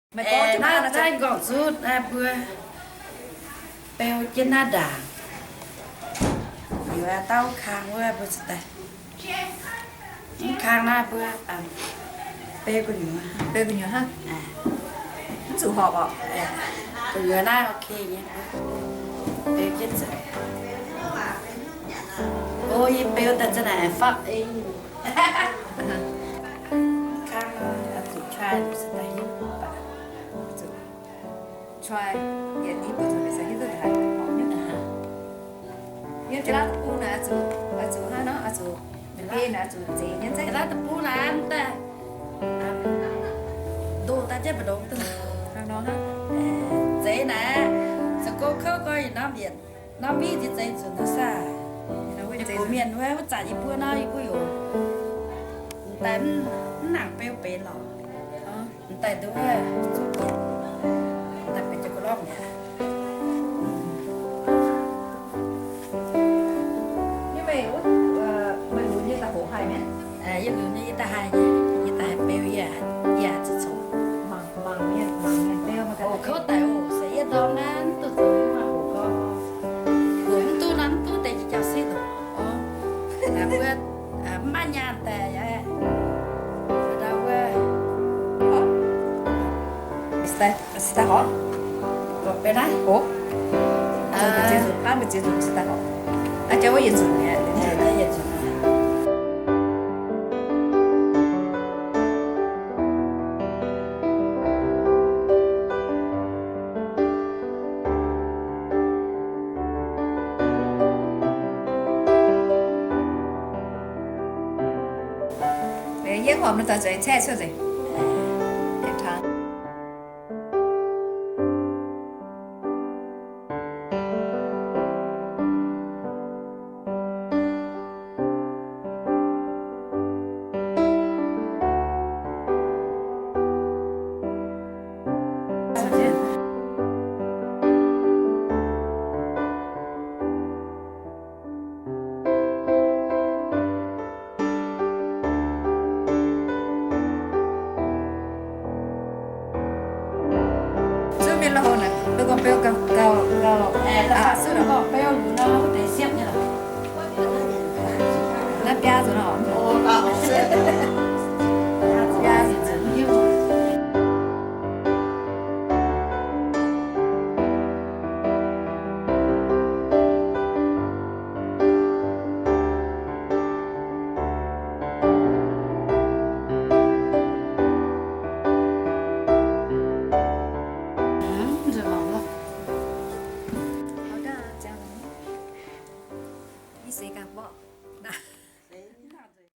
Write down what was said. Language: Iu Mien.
Naaiv nqorngv zuqc naaiv mbuo beu jienv naaiv ndaangc. Yuoz dauh kang wuov mbuo zuqc daaih. Mv kang naaiv mbuo beu gu'nyuoz. Beu gu'nyuoz hnangv. Mv zuqc horpc orqc. Gu'nyuoz naaiv ok nyei. Beu jienv zuqc. O, yie beu daaih za'naaic faqv ei. Kang zuqc try se daaih hiuv baac. Zuqc try, yietc i buo zuqc se hiuv duqv haaix horpc nyei. Yiem jiex laav deic-bung naaic oix zuqc, oix zuqc hnangv nor, oix zuqc, oix zuqc zeix nyei. Jiex laav deic-bung naaic daaih, ndoh daaih jienv mbu'ndongx duqv. Zeiz naaic, zoux gong kouv gorx yietc norm yietc norm mbiv nziex zeiz nzunc nor saah. Yie gox mienh wuov, wuov zanc yie mbuo nor, yie mbuo yaac m'daaih mv nangc beu benx lorqc. M'daaih nduov, m'daaih benx jienv ga'lormh mi'aqv. Meih lunx nyei daaih hoqc haih mi'aqv? Yie lunx nyei yie daaih haih nyei, yie daaih beu yie, yie zuqc congx. Mangc mienh, mangc mienh beu, hoqc kouv daic oc, se yie ndorm naaiv mv duqv zoux nyei maah, hoqc gorngv. Hoqc mv duqv nor mv duqv deix jiex jauv-sitv oc. Mbuo mv maaih nyaanh daaih yaac, ndau wuov, se daaih horpc. Benx naaiv, hoqc, ziex nzunc, paanv mbuo ziex nzunc se daaih horpc. Naaiv jauv wuov yietc nzunc mi'aqv. Yietv horpc nor daaih zueiz caeqv cuotv nzengc. Zuov mienh la'houh naaic, mbuo gorngv beu gauh, gauh, gauh, aa, zuov gorngv beu lunx nor, wuov deix siepv nyei lorqc. Naaiv biaa nzunc nor. Ih seix ganh mborqv.